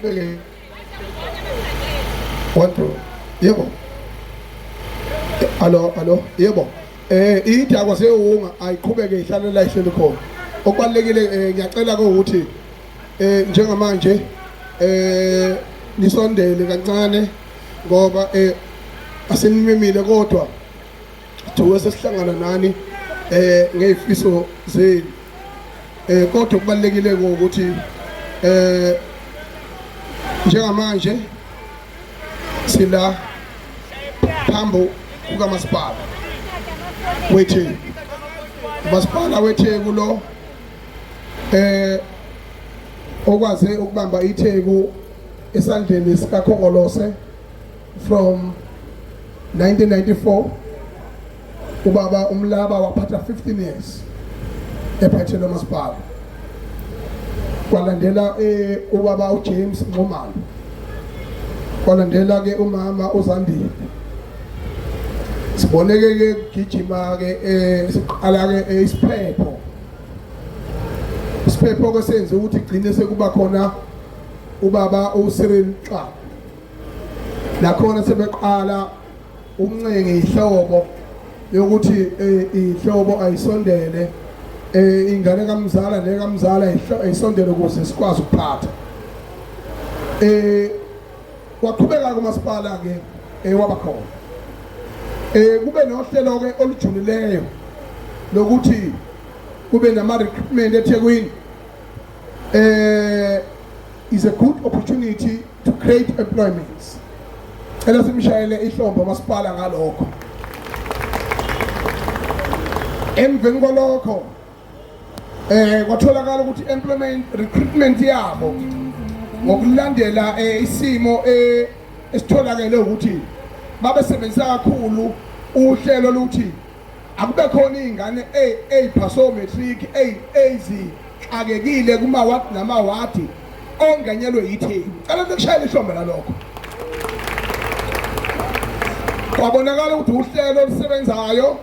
Ayiqhubeke. One two. Yebo. Alo alo yebo. Idakwa sewunga ayiqhubeke ihlale la ihleli khona. Okubalekile ngiyacela ke ukuthi njengamanje nisondele kancane ngoba asinimemile kodwa Thuke sesihlangana nani ngezifiso zenu. Kodwa kubalekile ukuthi njengamanje sila phambi kukamasipala weTheku. Umasipala weTheku lo okwaze ukubamba iTheku esandleni sikaKhongolose from 1994. Ubaba uMlaba waphatha 15 years ephethe lo masipala, kwalandela ubaba uJames Nxumalo, kwalandela ke umama uZandile. Siboneke ke kugijima ke siqala ke isiphepho, isiphepho ke senze ukuthi gcine sekuba khona ubaba uCyril Xaba. Nakhona sebeqala ukuncenga ihlobo yokuthi ihlobo ayisondele, ingane kamzala nekamzala ayisondele ukuze sikwazi ukuphatha. Waqhubeka kumasipala ke waba khona kube nohlelo ke olujulileyo lokuthi kube nama recruitment eThekwini. Is a good opportunity to create employments. Cela simshayele ihlombe umasipala ngalokho. Emveni kwalokho kwatholakala ukuthi employment recruitment yabo ngokulandela isimo esitholakele ukuthi babesebenzisa kakhulu uhlelo luthi akube khona izingane eziphaso matric ezixakekile kumawadi namawadi ongenyelwe yiTheku. Cela nikushayele ihlombe lalokho. Kwabonakala ukuthi uhlelo olusebenzayo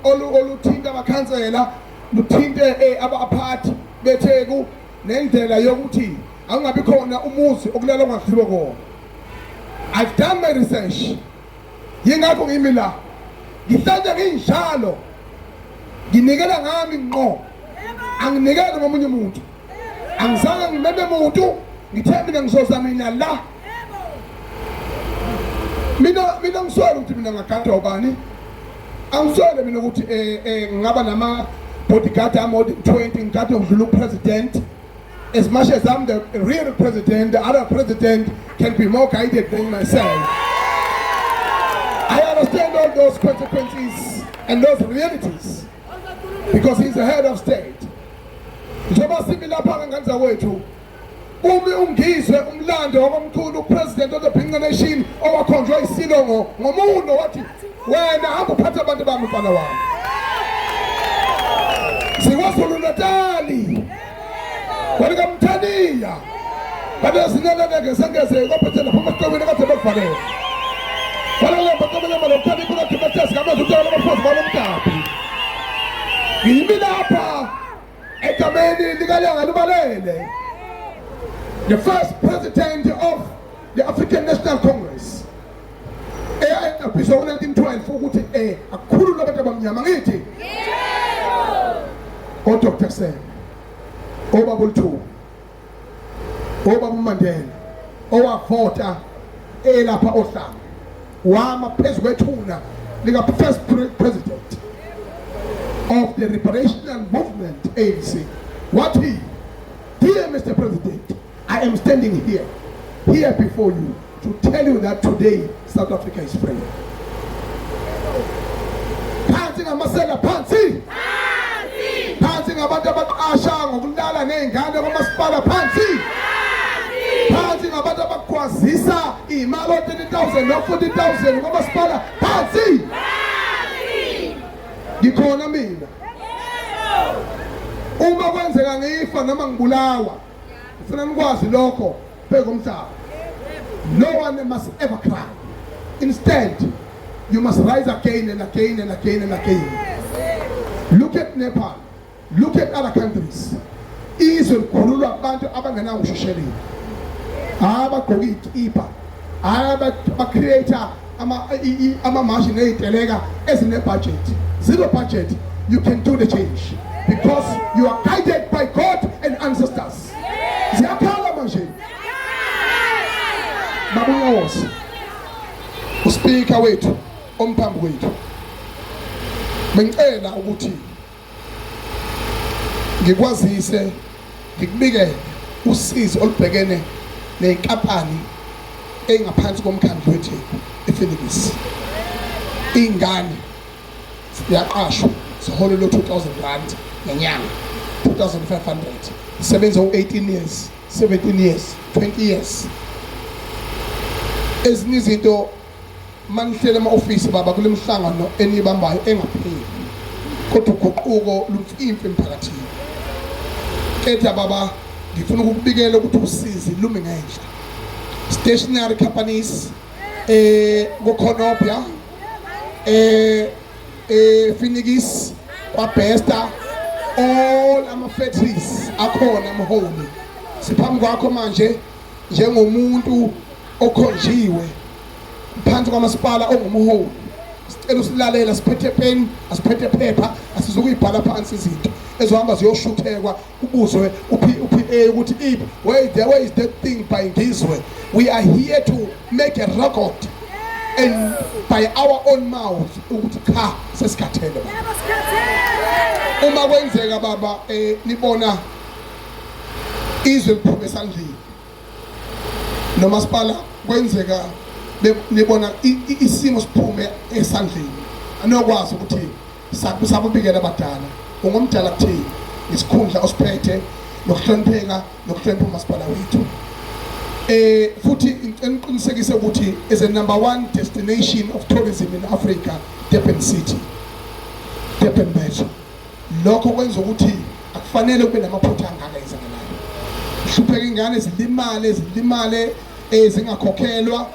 oluthinta amakhansela, luthinte abaphathi beTheku nendlela yokuthi akungabi khona umuzi okulala ongadliwe kona. I've done my research, yingakho ngimi la, ngihlanje nginjalo, nginikela ngami ngqo, anginikeli ngomunye umuntu, angizange ngimeme muntu, ngithe mina ngizoza mina la. Mina ngiswele ukuthi mina ngagadwa ubani, angiswele mina ukuthi ngingaba nama bodyguard more than 20 ngigade ngidlula upresident. As much as I'm the real president, the other president can be more guided than myself. I understand all those consequences and those realities because he's the head of state. Njengoba simi lapha ngane zakwethu, umi uNgizwe umlando wakwamkhulu, upresident of the Bhinca Nation, owakhonjwa isilo ngomuno wathi wena hamba uphathe abantu bami mfana wami. SikwaZulu Natali kwalikamthaniya babezinelele ngesengeze kwaphethe lapho amaqewini kade bekuvalele ngimi lapha egameni likaLanga Libalele, the first president of the African National Congress eyayingabhiswa ngo-1912 ukuthi akukhululwe abantu abamnyama. Ngithi oDr Seme, obaba uLuthuli, obaba uMandela owavota elapha oHlanga, wama phezu kwethuna lika first president of the liberational movement ANC, wathi, "Dear Mr President, I am standing here before you to tell you that today South Africa is free." Phansi ngamasela, phansi phansi ngabantu abaqasha ngokulala nezingane kwamasipala, phansi phansi ngabantu abakwazisa imali o-30,000 no-40,000 kwamasipala, phansi. Ngikhona mina. Uma kwenzeka ngifa noma ngibulawa, ngifuna nikwazi lokho phezu komhlaba. No one must ever cry. Instead, you must rise again and again and again and again. Look at Nepal, look at other countries. Izwe likhululwa abantu abangenawo ushushelile. Hayi abagqoka iy'kibha, hayi aba-create-a amamashi ney'teleka ezine-budget. Zero budget, you can do the change because you are guided by God and ancestors. Ziyakhala manje. Baba uNyawosi, uSpeaker wethu omphambi kwethu, bengicela ukuthi ngikwazise ngikubikele usizi olubhekene nenkampani engaphansi komkhandlu weTheku ePhoenix. Ingane ziyaqashwa ziholelwe 2000 rand ngenyanga, 2500, sebenza u-18 years, 17 years, 20 years. Ezinye izinto manihlele ema-ofisi baba kule mihlangano eniyibambayo engapheli, kodwa uguquko lumfimfi emphakathini. Ketha baba, ngifuna ukukubikela ukuthi usizi lumi ngenhla. Stationary companies kukhonopia Phoenix, kwaBester, all ama factories akhona mholi, siphambi kwakho manje njengomuntu okhonjiwe phansi kwamasipala ongumholi. Sicela usilalela, siphethe pen, asiphethe phepha, asizukuyibhala phansi izinto ezohamba ziyoshuthekwa kubuzwe uPA ukuthi iphi, where is that thing by Ngizwe. We are here to make a record and by our own mouth ukuthi cha, sesikhathele baba. Uma kwenzeka baba nibona izwe liphuma esandleni nomasipala, kwenzeka nibona isimo siphume esandleni, anokwazi ukuthi sabubikela abadala. Ungumdala kuthini isikhundla osiphethe nokuhlonipheka nokuhlonipha umasipala wethu. Futhi ngicela uqinisekise ukuthi as a number one destination of tourism in Africa, Durban City, Durban Metro, lokho kwenza ukuthi akufanele kube namaphutha angaka enzakalayo. Hlupheka ingane zilimale, zilimale ezingakhokhelwa.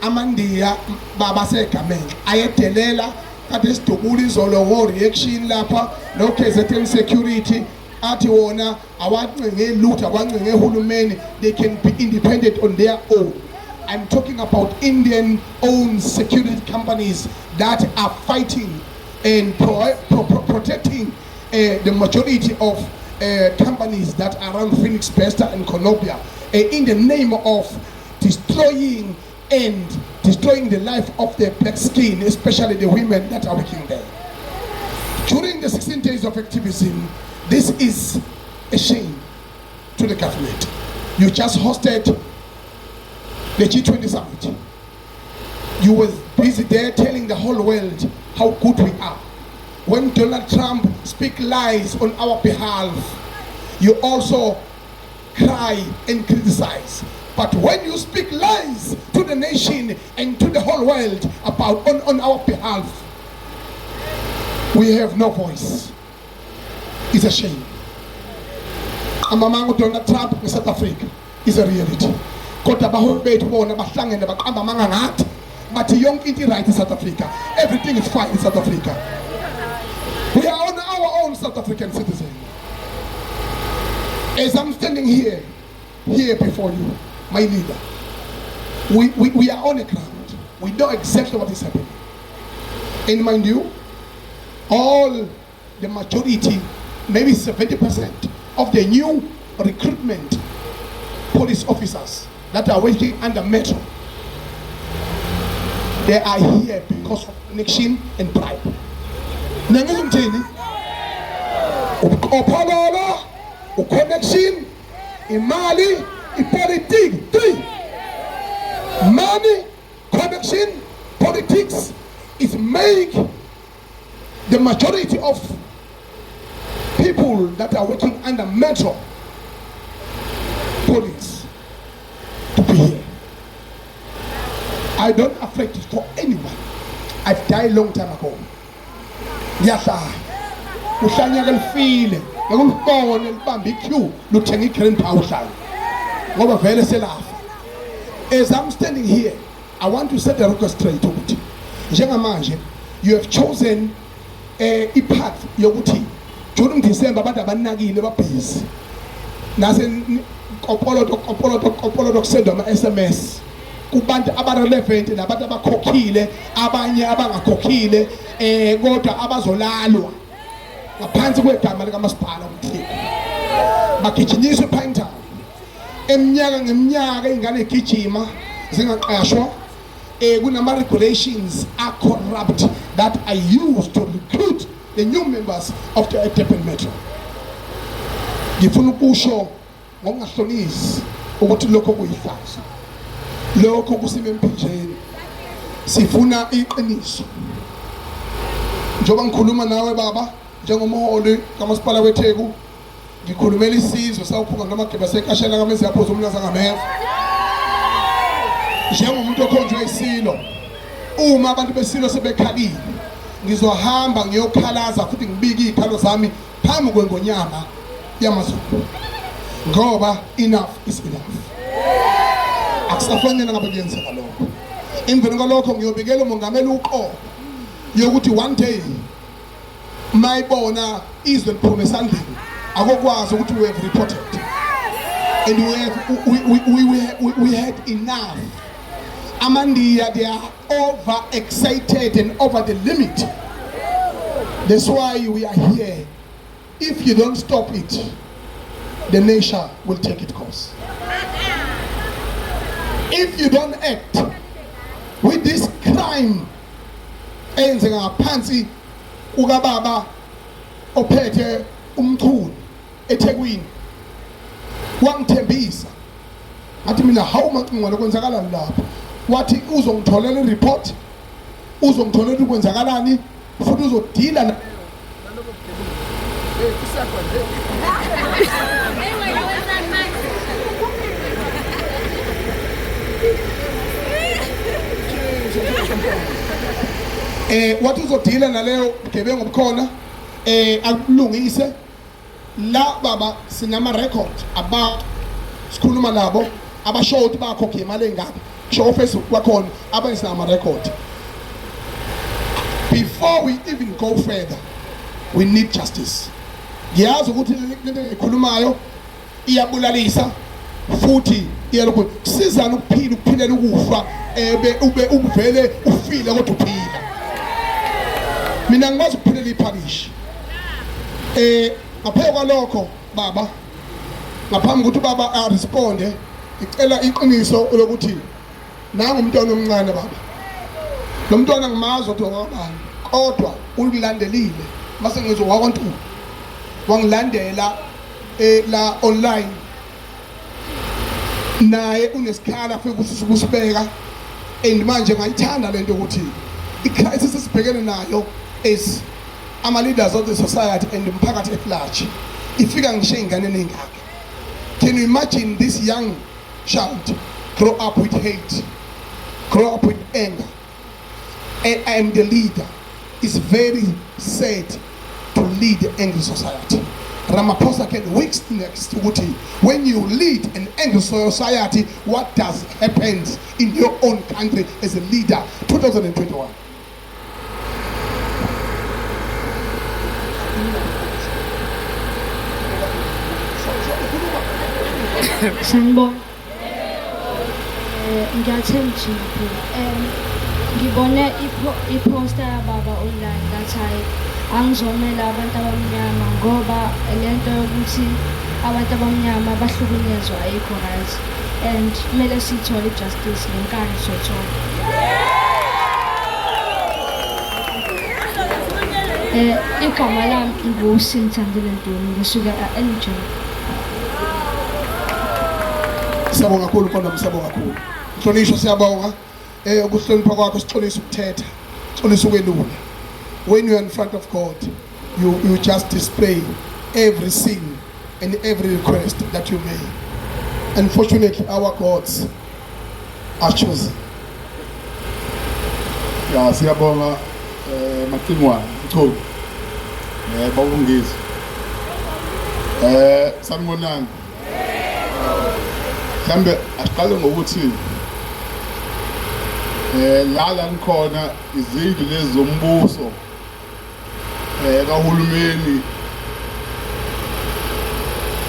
Amandiya baba segameni ayedelela kade sidubula izolo ngo reaction lapha no KZN security athi wona awancenge lutho, awancenge uhulumeni, they can be independent on their own. I'm talking about Indian owned security companies that are fighting and protecting the majority of companies that are around Phoenix, Bester and Cornubia in the name of destroying and destroying the life of the black skin, especially the women that are working there. During the 16 days of activism, this is a shame to the government. You just hosted the G20 summit. You were busy there telling the whole world how good we are. When Donald Trump speak lies on our behalf, you also cry and criticize. But when you speak lies to the nation and to the whole world about on our behalf, we have no voice. It's a shame. Amamanga Donald Trump in South Africa is a reality. Kodwa abaholi bethu bona bahlangene baqamba amanga ngathi, bathi yonke into right in South Africa. Everything is fine in South Africa. We are on our own South African citizen. As I'm standing here before you, my leader, we are on the ground. We know exactly what is happening. And mind you, all the majority, maybe 70% of the new recruitment police officers that are working under Metro, they are here because of connection and bribe. Nangizwa ngithini? Ubuqhophololo, uconnection, imali, ipolitiki. Three. Money, connection, politics is make the majority of people that are working under Metro Police to be here. I don't afraid for anyone. I've died long time ago. Ngiyahlala. Uhlanyaka lifile. Ngeke ulibone libambe iqueue luthenga i-green power uhlala. Ngoba vele selafa. As I'm standing here, I want to set the record straight ukuthi njengamanje you have chosen ipath yokuthi during December abantu abanakile, babhizi nase Kopoloto kopoloto kopoloto kusendwa ama-SMS kubantu abarelevant nabantu abakhokhile, abanye abangakhokhile, kodwa abazolalwa ngaphansi kwegama likamasipala uMthiko. Bagijinyiswe ePinetown eminyaka ngeminyaka, ingane igijima zingaqashwa. Kunama regulations are corrupt that are used to recruit the new members of the Durban Metro. Ngifuna ukusho ngokungahlonisi ukuthi lokho kuyihlazo, lokho kusime emphinjeni. Sifuna iqiniso. Njengoba ngikhuluma nawe baba njengomholi kamasipala weTheku, ngikhulumela isizwe sawuphunga namageba senkashela kamezi yaphuza umlaza ngameva. Njengomuntu okhonjwe isilo, uma abantu besilo sebekhalile, ngizohamba ngiyokhalaza futhi ngibike izikhalo zami phambi kwengonyama yamaZulu, ngoba enough is enough. Akusafanele ngabe kuyenzeka lokho. Emveni kwalokho ngiyobikela umongameli uqobo yokuthi one day mayibona izwe liphuma esandleni, akokwazi ukuthi we have reported and we have we we we, we had enough. Amandiya, they are over excited and over the limit. That's why we are here. If you don't stop it, the nation will take its course. If you don't act with this crime eyenzeka ngaphansi kukababa ophethe umchunu eThekwini, wangithembisa, ngathi mina, hawu Macingwane, kwenzakalani lapho? Wathi uzongitholela i-report, uzongitholela ukuthi kwenzakalani, futhi uzodila nalobo bugebengu. Isakwa nje. Wathi uzodila naleyo bugebengu obukhona, akulungise la. Baba, sinama record about sikhuluma nabo abasho ukuthi bakhokhe imali engaka, kusho Facebook kwakhona abanye, sinama record. Before we even go further, we need justice. Ngiyazi ukuthi lento ekhulumayo iyabulalisa futhi iyalokhu kusizana ukuphila, ukuphilela ukufa, ebe ube uvele ufile kodwa uphila. Mina ngikwazi ukuphilela iphalishi. Ngaphezu kwalokho baba, ngaphambi ukuthi ubaba a responde, ngicela iqiniso lokuthi nangu umntwana omncane baba. Lo mntwana ngimazi ukuthi wakabani, kodwa ungilandelile mase ngizwe wakwaNtuli, wangilandela la online. Naye unesikhala afike ukuthi ukusibeka, and manje ngayithanda lento ukuthi i-crisis esibhekene nayo as ama leaders of the society and umphakathi at large ifika ngisho ey'nganeni ey'ngaka. Can you imagine this young child grow up with hate, grow up with anger? And I am the leader. It's very sad to lead the angry society. Ramaphosa can witness ukuthi when you lead an angry society, what does happens in your own country as a leader. 2021. Sanibona. Ngiyathemba ukuthi ngiyaphila. Ngibone iposter yababa online, ngathi hayi, angizomela abantu abamnyama ngoba lento yokuthi abantu abamnyama bahlukunyezwa ayikho right, and kumele siyithole i-justice ngenkani, soyithola. Igama lami nguSinthandile Ntuli, ngisuka e-NJ. Siyabonga kakhulu Nkosi, siyabonga kakhulu. Mhlonishwa, siyabonga. Ukuhlonipha kwakho, sixolisa ukuthetha, sixolisa ukwelula. When you are in front of God, you just display every sin and every request that you may. Unfortunately, our gods are chosen. Ya, siyabonga Macingwane Mchunu. Babungizwe. Sanibonani. Mhlambe asiqale ngokuthi la nikhona izindlu lezi zombuso kahulumeni.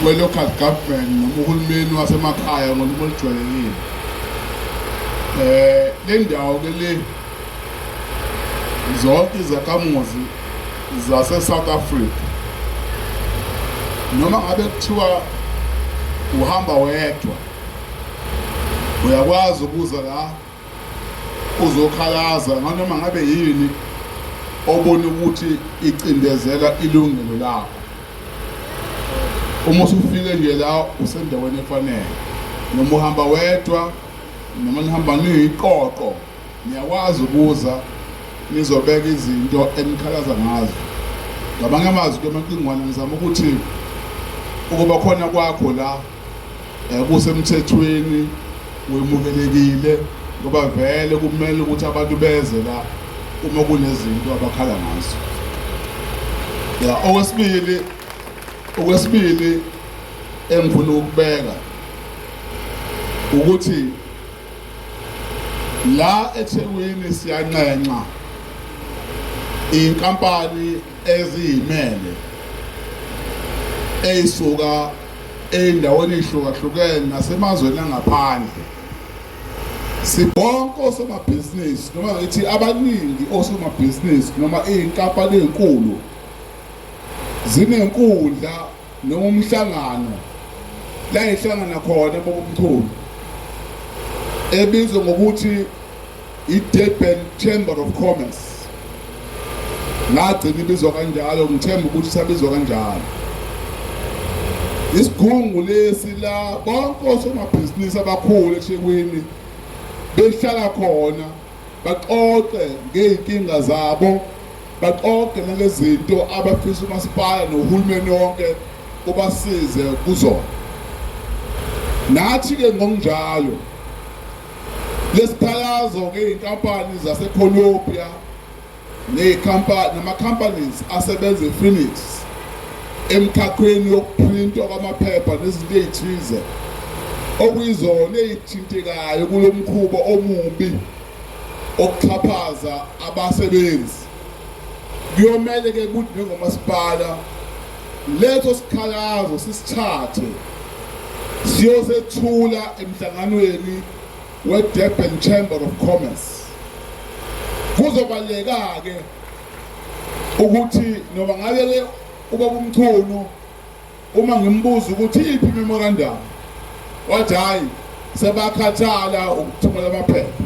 we-local government noma uhulumeni wasemakhaya ngolimi olujwayelekile. Le ndawo ke le zonke izakhamuzi zase-South Africa noma ngabe kuthiwa uhamba wedwa uyakwazi ukuza la uzokhalaza nganoma ngabe yini obona ukuthi icindezela ilungelo lakho. Uma usufike nje la usendaweni efanele, noma uhamba wedwa noma nihamba niyiqoqo, niyakwazi ukuza nizobeka izinto enikhalaza ngazo. Ngamanye amazwi ke Macingwane, ngizama ukuthi ukuba khona kwakho la kusemthethweni, wemukelekile, ngoba vele kumele ukuthi abantu beze la uma kunezinto abakhala ngazo. Ya, okwesibili engifuna ukubeka ukuthi la eThekwini siyanxenxa inkampani eziyimele eyisuka ey'ndaweni ey'hlukahlukene nasemazweni angaphandle. Sibonke osomabhizinisi noma ngithi abaningi osomabhizinisi noma iy'nkampani ey'nkulu zinenkundla noma umhlangano la ihlangana khona boMchunu ebizwa ngokuthi i-Durban Chamber of Commerce. Ngagcina ibizwa kanjalo, ngithemba ukuthi isabizwa kanjalo. Isigungu lesi la bonke osomabhizinisi abakhulu eThekwini behlala khona baxoxe ngey'nkinga zabo, baxoxe nangezinto abafisa umasipala nohulumeni wonke ubasize kuzona. Nathi-ke ngokunjalo lesikhalazo ngey'nkampani zaseColombia ney'nkampani nama-companies asebenza ePhoenix emkhakheni yokuphrintwa kwamaphepha nezinto ey'thize okuyizona ey'thintekayo kulo mkhuba omubi okuxhaphaza abasebenzi. Kuyomele ke ukuthi njengomasipala leso sikhalazo sisithathe siyosethula emhlanganweni we-Durban Chamber of Commerce. Kuzobaluleka-ke ukuthi noma ngabe-ke ubaba uMchunu uma ngimbuza ukuthi iphi imemorandum, wathi hhayi sebakhathala ukuthumela amaphepha,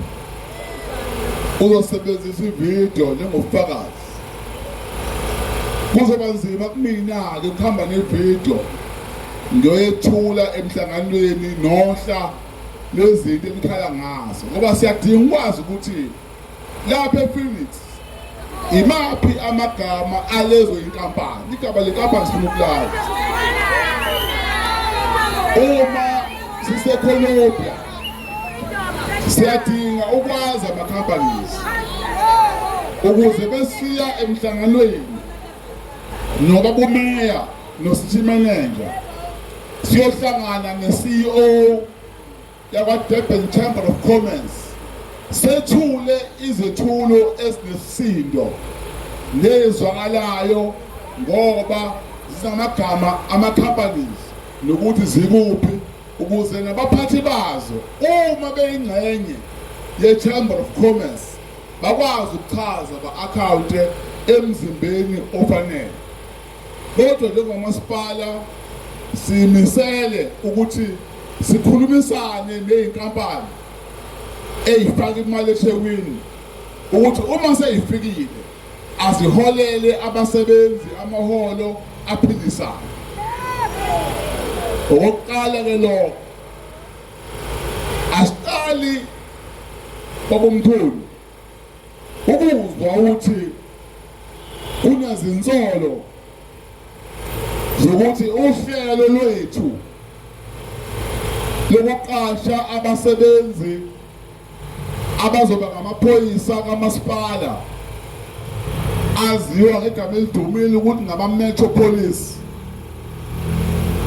uzosebenzisa ividiyo njengobufakazi. Kuzoba nzima kumina-ke ukuhamba nevidiyo ngiyoyethula emhlanganweni nohla lwezinto enikhala ngazo, ngoba siyadinga ukwazi ukuthi lapha ePhoenix imaphi amagama alezo inkampani. Igama lenkampani sifuna ukulazi. Uma siseColombia siyadinga ukwazi ama-companies ukuze besiya emhlanganweni noba bumeya no-city manager siyohlangana ne-CEO yakwa-Durban Chamber of Commerce, sethule izethulo ezinesisindo nezwakalayo ngoba zinamagama ama-companies nokuthi zikuphi, ukuze nabaphathi bazo uma beyingxenye ye-Chamber of Commerce bakwazi ukuchaza ba-akhawunte emzimbeni ofanele. Kodwa njengomasipala simisele ukuthi sikhulumisane ney'nkampani ey'faka imali eThekwini ukuthi uma seyifikile aziholele abasebenzi amaholo aphilisayo. Okokuqala ke lokho, asiqali babomkhulu ukuzwa ukuthi kunezinsolo zokuthi uhlelo lwethu lokuqasha abasebenzi abazoba ngamaphoyisa kamasipala aziwa ngegama elidumile ukuthi ngama-metro police.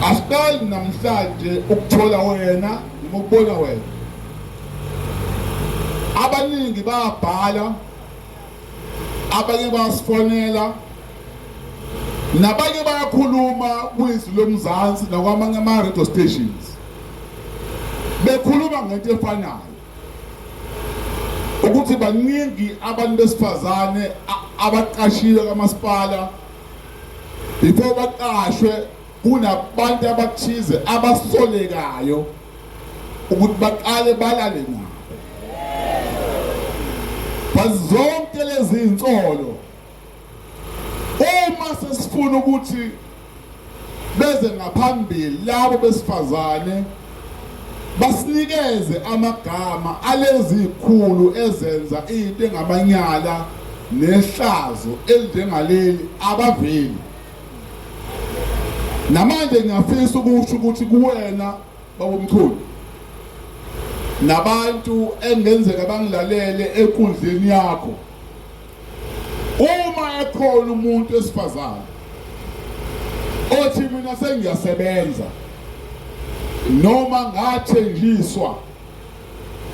Asiqali namhlanje ukuthola wena noma ukubona wena. Abaningi bayabhala, abanye bayasifonela, Nabanye bayakhuluma kwizwi lomzansi nakwamanye ama-radio stations bekhuluma ngento efanayo ukuthi baningi abantu besifazane abaqashiwe kamasipala before baqashwe kunabantu abathize abasolekayo ukuthi baqale balale nabo. But zonke lezi insolo uma sesifuna ukuthi beze ngaphambili labo besifazane basinikeze amagama alezi khulu ezenza into engamanyala nehlazo elinjengaleli abaveli. Namanje ngiyafisa ukusho ukuthi kuwena babomkhulu nabantu engenzeka bangilalele enkundleni yakho, uma ekhona umuntu esifazane othi mina sengiyasebenza noma ngathenjiswa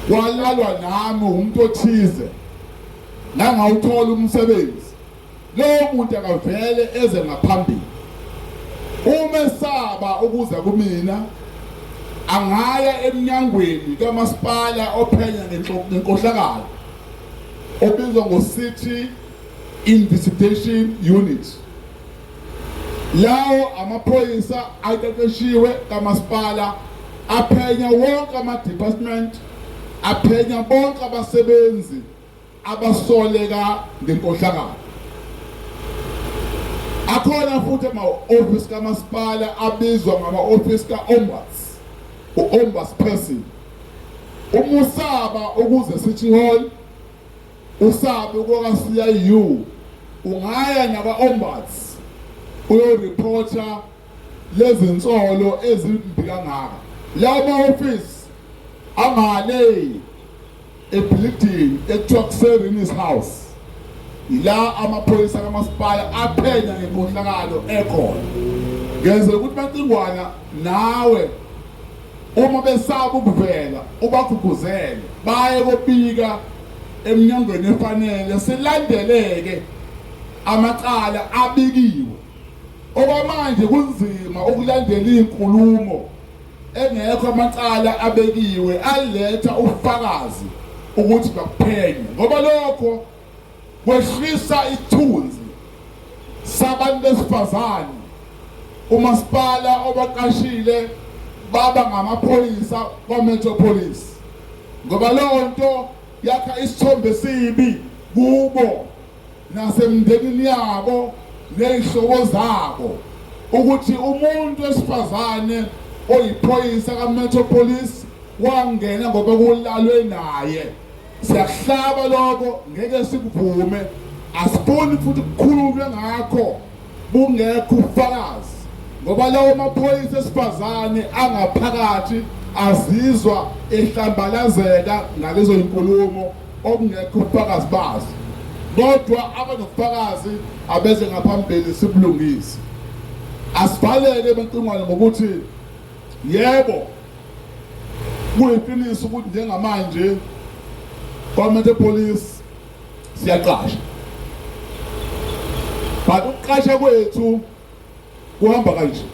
kwalalwa nami umuntu othize ngangawuthola umsebenzi, lowo muntu akavele eze ngaphambili. Uma esaba ukuza kumina angaya emnyangweni kamasipala ophenya ngenkohlakalo obizwa ngo-City Investigation Unit. Lawo amaphoyisa aqeqeshiwe kamasipala aphenya wonke ama-department, aphenya bonke abasebenzi abasoleka ngenkohlakalo. Akhona futhi ama-ofisi kamasipala abizwa ngama-ofisi ka-ombuds, u-ombudsperson. Uma usaba ukuze City Hall, usabe koka-CIU, ungaya nakwa-ombuds uyoreporta lezinsolo ezimbi kangaka. Lawo ma-ofisi angale ebhilidini ekuthiwa kuseRinis House, ila amaphoyisa kamasipala aphenya ngenkohlakalo ekhona. Ngenzela ukuthi Macingwana nawe uma besaba ukuvela ubagqugquzele baye kobika eminyangweni efanele, silandeleke amacala abikiwe. Okwamanje kunzima ukulandela izinkulumo engekho amacala abekiwe aletha ubufakazi ukuthi bakuphenye, ngoba lokho kwehlisa isithunzi sabantu besifazane. Umasipala obaqashile baba ngamaphoyisa kwa-Metro Police, ngoba leyo nto yakha isithombe esibi kubo nasemndenini yabo ney'hlobo zabo ukuthi umuntu wesifazane oyiphoyisa ka-Metro Police wangena ngoba kulalwe naye. Siyakuhlaba lokho, ngeke sikuvume, asifuni futhi kukhulunywe ngakho bungekho ubufakazi, ngoba lawo maphoyisa esifazane angaphakathi azizwa ehlambalazeka ngalezo inkulumo okungekho ubufakazi bazo. Kodwa abanobufakazi abeze ngaphambili sibulungise. Asivaleke eMacingwane ngokuthi yebo kuyiqiniso ukuthi njengamanje kwaMetro Police siyaqasha, but ukuqasha kwethu kuhamba kanje.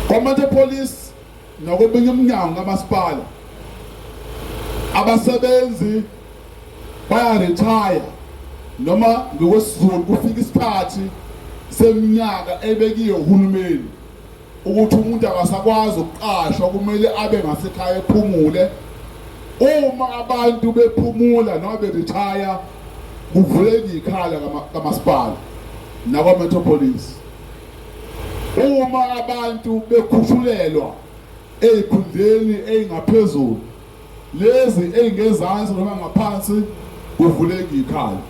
KwaMetro Police nakweminye iminyango kamasipala abasebenzi bayaretire, noma ngokwesiZulu kufika isikhathi seminyaka ebekiwe uhulumeni ukuthi umuntu akasakwazi ukuqashwa, kumele abe ngasekhaya ephumule. Uma abantu bephumula noma berithaya kuvuleka ikhala kamasipala nakwa-Metro Police. Uma abantu bekhushulelwa ey'khundleni ey'ngaphezulu, lezi ey'ngezansi noma ngaphansi kuvuleka ikhala.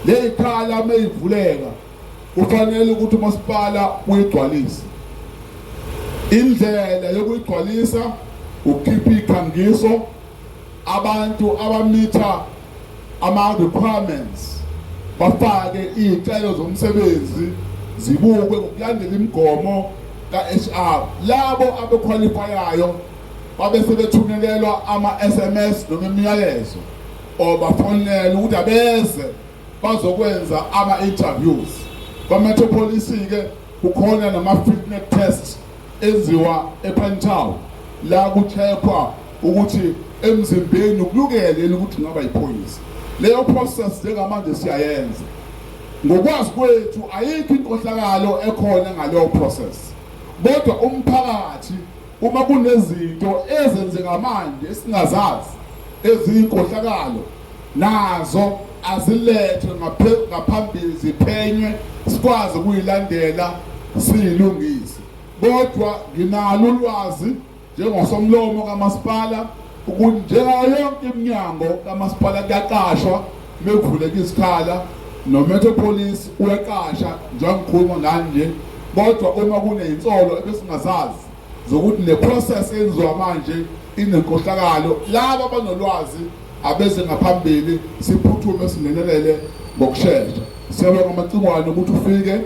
Ley'khala meyivuleka kufanele ukuthi umasipala uyigcwalise. Indlela yokuyigcwalisa ukukhipha ikhangiso, abantu abamitha ama-requirements bafake iy'celo zomsebenzi zibukwe ngokulandela imigomo ka-HR. Labo abekhwalifayayo babe sebethunyelelwa ama-SMS noma imiyalezo or bafonelwe ukuthi abeze bazokwenza ama-interviews. Kwa-Metro Police ke kukhona nama-fitness tests enziwa ePinetown la kucheckwa ukuthi emzimbeni ukulungele ukuthi ungaba yiphoyisa. Leyo process njengamanje siyayenza. Ngokwazi kwethu ayikho inkohlakalo ekhona ngaleyo process, kodwa umphakathi uma kunezinto ezenzeka manje esingazazi eziyinkohlakalo, nazo azilethwe ngaphambili, ziphenywe, sikwazi ukuyilandela, siyilungise. Kodwa nginalo ulwazi njengosomlomo kamasipala ukuthi njengayo yonke iminyango kamasipala kuyaqashwa mekuvuleka isikhala, no-Metro Police uyaqasha njengokukhuluma nani nje. Kodwa uma kuneyinsolo ebesingazazi zokuthi le process eyenziwa manje inenkohlakalo, laba abanolwazi abeze ngaphambili, siphuthume singenelele ngokushesha. Siyabonga, Macingwane, ukuthi ufike.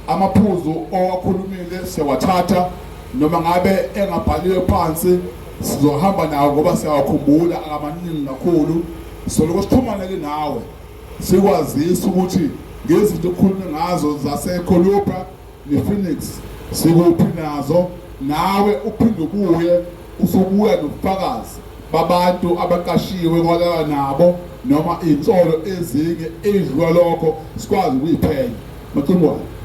Amaphuzu owakhulumile siyawathatha, noma ngabe engabhaliwe phansi sizohamba nawo ngoba siyawakhumbula, akamaningi kakhulu. Soloko sixhumane-ke nawe, sikwazisa ukuthi ngezinto okukhulume ngazo zaseKholupa ne-Phoenix sikuphi nazo, nawe uphinde ubuye usubuya nobufakazi babantu abaqashiwe kwalala nabo noma iy'nsolo ezinye ey'dlula lokho, sikwazi ukuyiphenya. Macingwane.